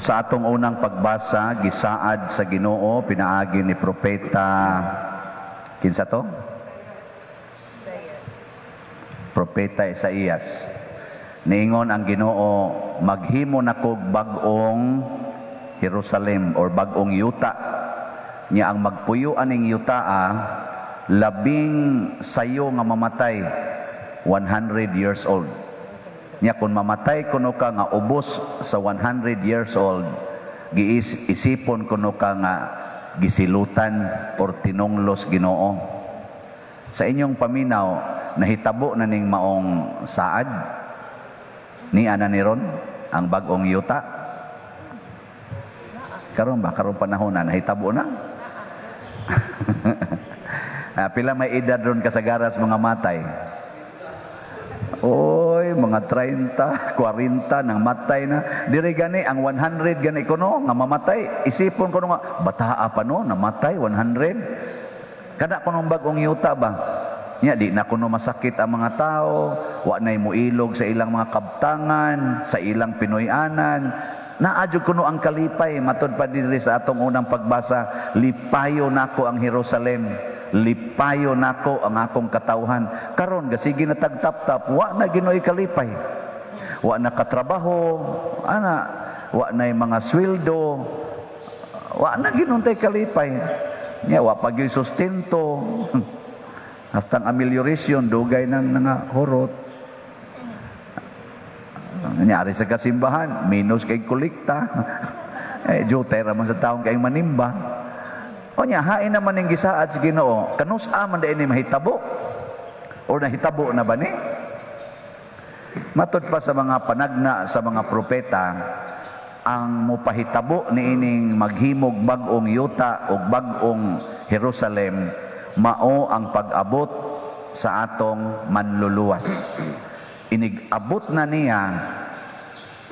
Sa atong unang pagbasa, gisaad sa Ginoo pinaagi ni propeta, kinsa to? Propeta Isaías. Niingon ang Ginoo, maghimo nako bag-ong Jerusalem or bag-ong yuta. Nya ang magpuyo aning yutaa, labing sayo nga mamatay 100 years old. Nya kung mamatay kuno ka nga ubos sa 100 years old, giis isipon kuno ka nga gisilutan or tinunglos Ginoo. Sa inyong paminaw, nahitabo na ning maong saad ni ana ni ron ang bag-ong yuta? Karon ba, karon panahon na nahitabo na? Ah, pila may edad ron kasagaras mga matay? Oy, mga 30, 40 nang matay na. Diri gani ang 100 gani kuno nga mamatay. Isipon kuno nga bataa pa no, namatay 100. Kada kunong bag-ong yuta ba? Nya di na kuno masakit ang mga tao, wa nay muilog sa ilang mga kabtangan, sa ilang Pinoy-anan. Naa jud kuno ang kalipay matud pa diri sa atong unang pagbasa, lipayo nako ang Jerusalem. Lipayo nako ang akong katawhan. Karon gasige na tagtap-tap, wa na Ginooy kalipay. Wa na katrabaho, ana, wa na mga sweldo, wa na ginuntay kalipay. Nya wa pa gyud sustento. Hastang amelioration dugay nang nga horot. Nangyari sa kasimbahan, minus kay kolekta. Eh, jutay raman sa taong kay manimba. O nya, hain naman ning gisaad sa Ginoo, kanus-a man diay ni mahitabo? O nahitabo na ba ni? Matod pa sa mga panagna sa mga propeta, ang mupahitabo niining maghimog bag-ong yuta o bag-ong Jerusalem mao ang pag-abot sa atong manluluwas. Inig-abot na niya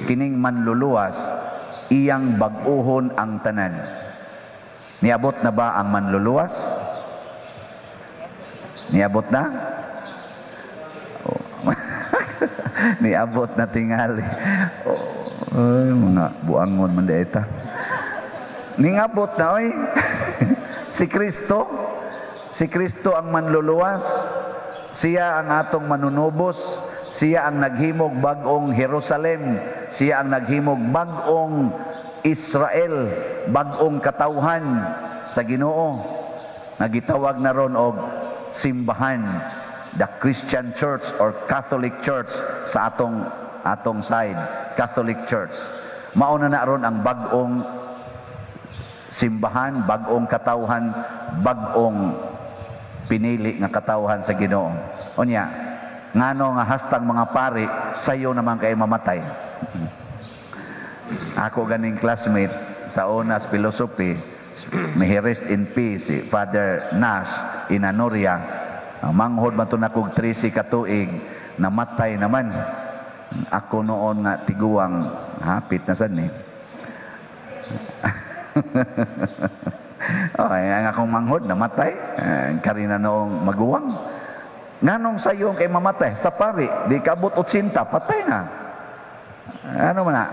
kining manluluwas, iyang bag-uhon ang tanan. Niabot na ba ang manluluwas? Niabot na? Oh. Niabot na tingali. Oh, ay, mga buangon man diay ta. Ningabot na oy. Si Kristo. Si Kristo ang manluluwas. Siya ang atong manunubos. Siya ang naghimog bag-ong Jerusalem. Siya ang naghimog bag-ong Israel, bag-ong katawhan sa Ginoo. Nagitawag na ron og simbahan, the Christian Church or Catholic Church sa atong side, Catholic Church. Mao na na ron ang bag-ong simbahan, bag-ong katawhan, bag-ong pinili nga katawhan sa Ginoo. Unya, ngano nga hastang mga pari sayo naman kay mamatay? Ako ganing classmate sa Onas Philosophy, may he rest in peace, si Father Nash Inanoria. Ang manghod man to nakog 13 ka tuig, namatay naman. Ako noon nga tiguang, hapit na sad ni. Okay, ang akong manghod namatay, karina noong maguwang. Nganong sayo kay mamatay? Sa pari, di kabot 80, patay na. Ano man na?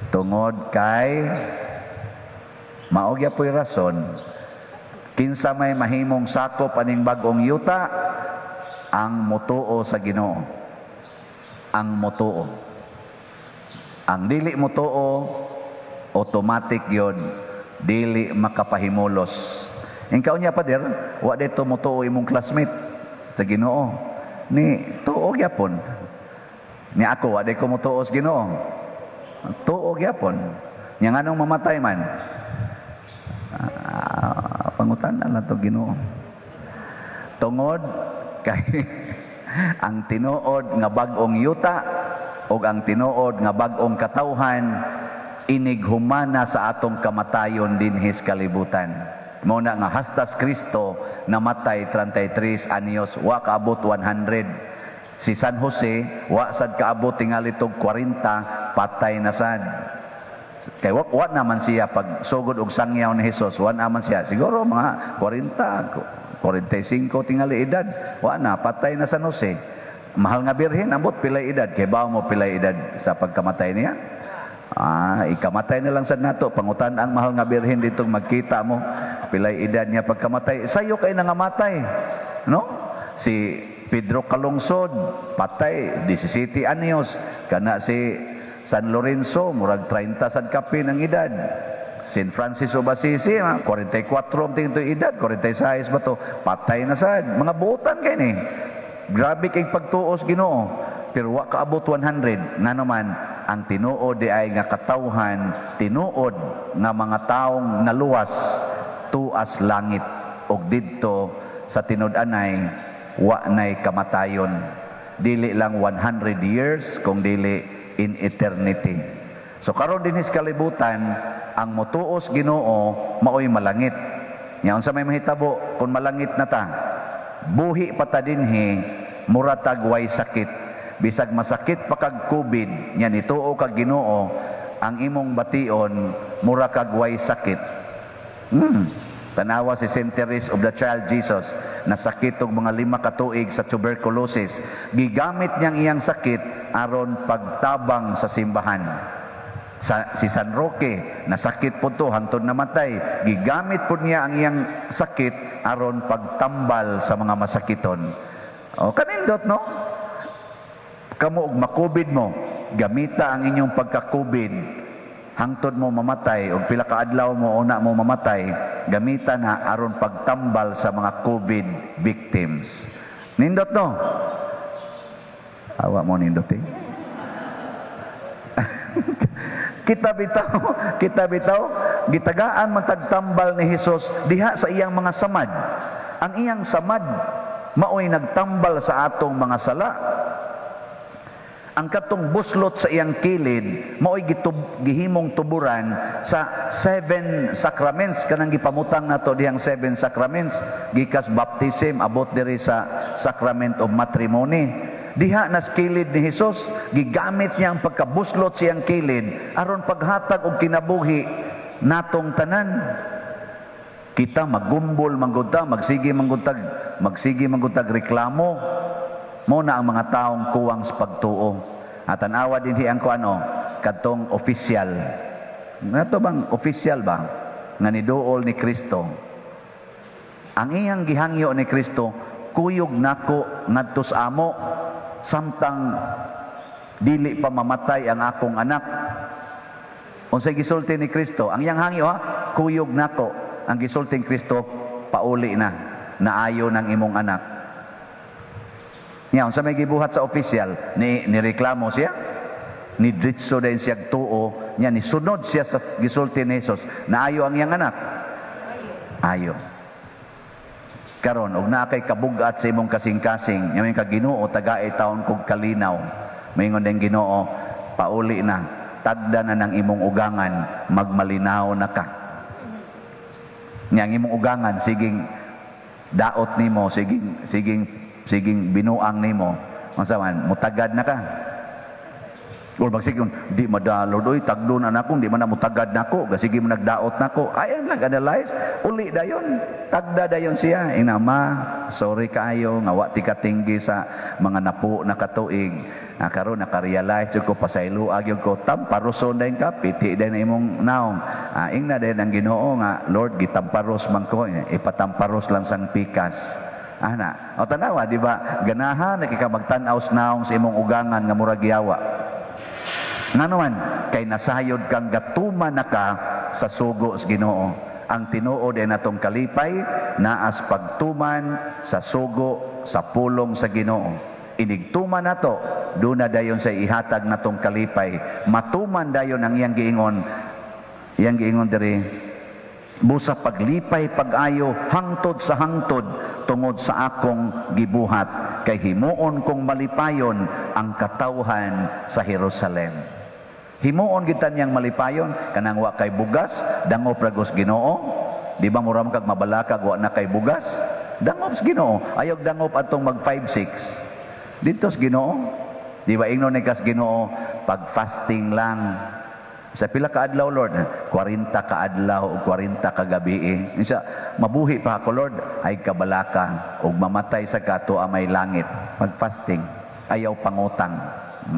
Tungod kay mao gyapoy rason kinsa may mahimong sakop aning bag-ong yuta, ang motuo sa Ginoo. Ang motuo. Ang dili motuo, automatic yon dili makapahimulos. Ikaw niya, pader, wa dito motuo imong classmate sa Ginoo. Ni tuo gyapon. Ni ako, wa ko motuo sa Ginoo. Tuo gyapon. Nya nganong mamatay man? Ah, pangutan na lang to Ginoo. Tungod kay ang tinuod nga bag-ong yuta ug ang tinuod nga bag-ong katawhan inig humana sa atong kamatayon dinhis kalibutan. Mao na nga hastas Kristo namatay 33 anyos, wa kaabot 100. Si San Jose wa sad kaabot tingali tog 40, patay na sad. Kay wa naman siya pag sugod og sangyaw ni Jesus, wa naman siya. Siguro mga 40, 45 tingali edad. Wa na, patay na San Jose. Mahal nga Birhen, ambot pilay edad. Kay bawo mo pilay edad sa pagkamatay niya? Ah, ikamatay na lang sad nato. Pangutan ang mahal nga Birhen dito, magkita mo pilay edad niya pagkamatay. Sayo kay nangamatay, no? Si Pedro Calungsod patay 17 anyos. Kana si San Lorenzo, murag 30 sad kapin ang edad. Saint Francis of Assisi, 44 ang tingin to edad, 46 ba to? Patay na sad. Mga buotan kay ni. Grabe kay pagtuos Ginoo. Pero wa kaabot 100. Nga naman, ang tinuod di ay nga katawhan, tinuod nga mga taong naluwas tuas langit og didto sa tinud-anay wa nay kamatayon. Dili lang 100 years kung dili in eternity. So karon dinhi sa kalibutan, ang motuos Ginoo maoy malangit. Nya unsa may mahitabo kung malangit na ta? Buhi pa ta dinhi, mura tag way sakit. Bisag masakit pa kag COVID, nya nituo kag Ginoo, ang imong bation mura kag way sakit. Tanawa si Saint Therese of the Child Jesus, nasakit og mga 5 ka tuig sa tuberculosis. Gigamit niyang iyang sakit aron pagtabang sa simbahan. Si San Roque, nasakit po to hangtod namatay. Gigamit po niya ang iyang sakit aron pagtambal sa mga masakiton. O kanindot, no? Kamo og makubid mo, gamita ang inyong pagka-COVID hangtod mo mamatay og pila ka adlaw mo una mo mamatay, gamita na aron pagtambal sa mga COVID victims. Nindot, no? Awa mo nindot eh. Kita bitaw, gitagaan man tagtambal ni Hesus diha sa iyang mga samad. Ang iyang samad maoy nagtambal sa atong mga sala. Ang katong buslot sa iyang kilid maoy gihimong tuburan sa seven sacraments, kanang gipamutang nato dihang seven sacraments, gikas baptism abot diri sa sacrament of matrimony. Diha nas kilid ni Hesus, gigamit niya ang pagkabuslot sa iyang kilid aron paghatag og kinabuhi natong tanan. Kita maggumbol man gud ta, magsige man gud tag reklamo. Mo na ang mga taong kuwang sa pagtuo. At tanawa din ang kuano kadtong official. Nato bang official ba nga niduol ni Kristo? Ang iyang gihangyo ni Kristo, "Kuyog nako ngadto sa amo samtang dili pa mamatay ang akong anak." Unsay gisulti ni Kristo? Ang iyang hangyo ha, "Kuyog nako." Ang gisulti ni Kristo, "Pauli na, naayo ng imong anak." Nya unsa may gibuhat sa official? Ni nireklamo siya? Ni dritso din siya tuo, nya ni sunod siya sa gisulti ni Jesus. Naayo ang iyang anak. Ayo. Karon og naa kay kabugat sa imong kasing-kasing, nya ka, "Ginoo, tagae taon kog kalinaw." Maingon din Ginoo, "Pauli na, tagda na ng imong ugangan, magmalinaw na ka." Nya ang imong ugangan siging daot nimo, siging siging siging binuang nimo. Unsa man, mutagad na ka? Or magsigon, "Di madalo oy, tagdon na nako, di man na mutagad nako, gasige mo nagdaot nako." Ayan lang analyze, uli dayon, tagda dayon siya. "Ina ma, sorry kaayo nga wa ti katinggi sa mga napo na katuig. Na karon naka-realize jud ko, pasayloa gyud ko." Tamparoson dayon ka, piti dayon imong naong. Ah, ingna dayon ang Ginoo nga, "Lord, gitamparos man ko, ipatamparos lang sang pikas." Ana, o tanawa, di ba? Ganahan na ka magtan-aw sa naong sa imong ugangan nga murag yawa. Ngano man, kay nasayod kang gatuman na ka sa sugo sa Ginoo. Ang tinuod ay natong kalipay naas pagtuman sa sugo sa pulong sa Ginoo. Inigtuman nato, duna dayon sa ihatag natong kalipay. Matuman dayon ang iyang giingon. Iyang giingon diri, "Busa paglipay pag-ayo hangtod sa hangtod tungod sa akong gibuhat, kay himuon kong malipayon ang katawhan sa Jerusalem." Himuon kita niyang malipayon. Kanang wa kay bugas, dangop ra gos Ginoo. Di ba mura man kag mabalakag, wa na kay bugas? Dangop sa Ginoo. Ayaw dangop atong mag 5 6. Dito sa Ginoo. Di ba ingnon ni kas Ginoo, pag fasting lang sa pila ka adlaw, Lord? 40 ka adlaw o 40 ka gabi. Isa, mabuhi pa ako, Lord. Ay kabalaka ug mamatay sa kato may langit. Pag fasting, ayaw pangutang.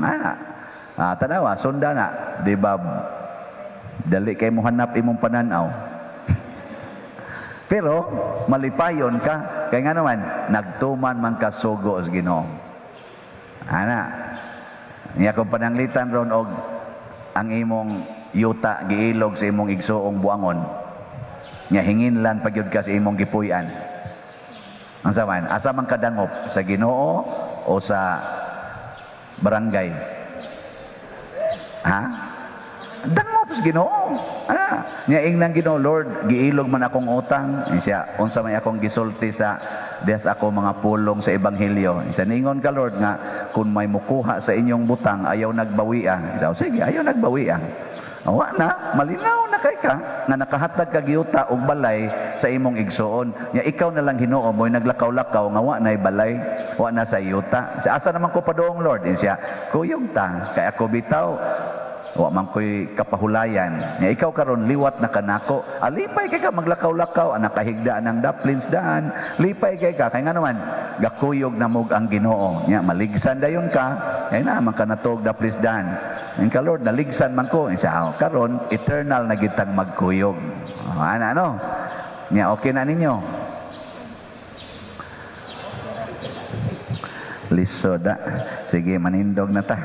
Ah, Ah, tanawa, sunda na, di ba? Dali kay mo hanap imong pananaw. Pero malipayon ka kay nga naman nagtuman man ka sugo sa Ginoo. Ana. Nya kung pananglitan ron og ang imong yuta giilog sa imong igsuong buangon. Nya hinginlan pa gyud ka sa imong gipuy-an. Ang saman, asa man kadangop, sa Ginoo o sa barangay? Ha? Dangop sa Ginoo. Ana, nya ingnan Ginoo, "Lord, giilog man akong utang." Siya, "Unsa may akong gisulti sa des ako mga pulong sa ebanghelyo?" Siya, "Ningon ka, Lord, nga kung may mukuha sa inyong butang, ayaw nagbawia." Siya, "Sige, ayaw nagbawia." Wa na, malinaw na kay ka nga nakahatag ka yuta og balay sa imong igsuon. Nya ikaw na lang hinuo mo'y naglakaw-lakaw nga wa nay balay, wa na sa yuta. Siya, "Asa naman ko padung, Lord?" Siya, "Kuyog ta, kay ako bitaw wa man ko'y kapahulayan. Nya ikaw karon liwat na kanako. Alipay kay ka maglakaw-lakaw, anak kahigda ng daplins daan. Lipay kay ka kay nga naman gakuyog na mog ang Ginoo. Nya maligsan dayon ka, kay na man ka natog daplins daan. Ang ka, Lord, naligsan man ko." Siya, "Oh, karon eternal na gitang magkuyog." Oh, ana ano? Nya okay na ninyo. Lisoda. Sige, manindog na ta.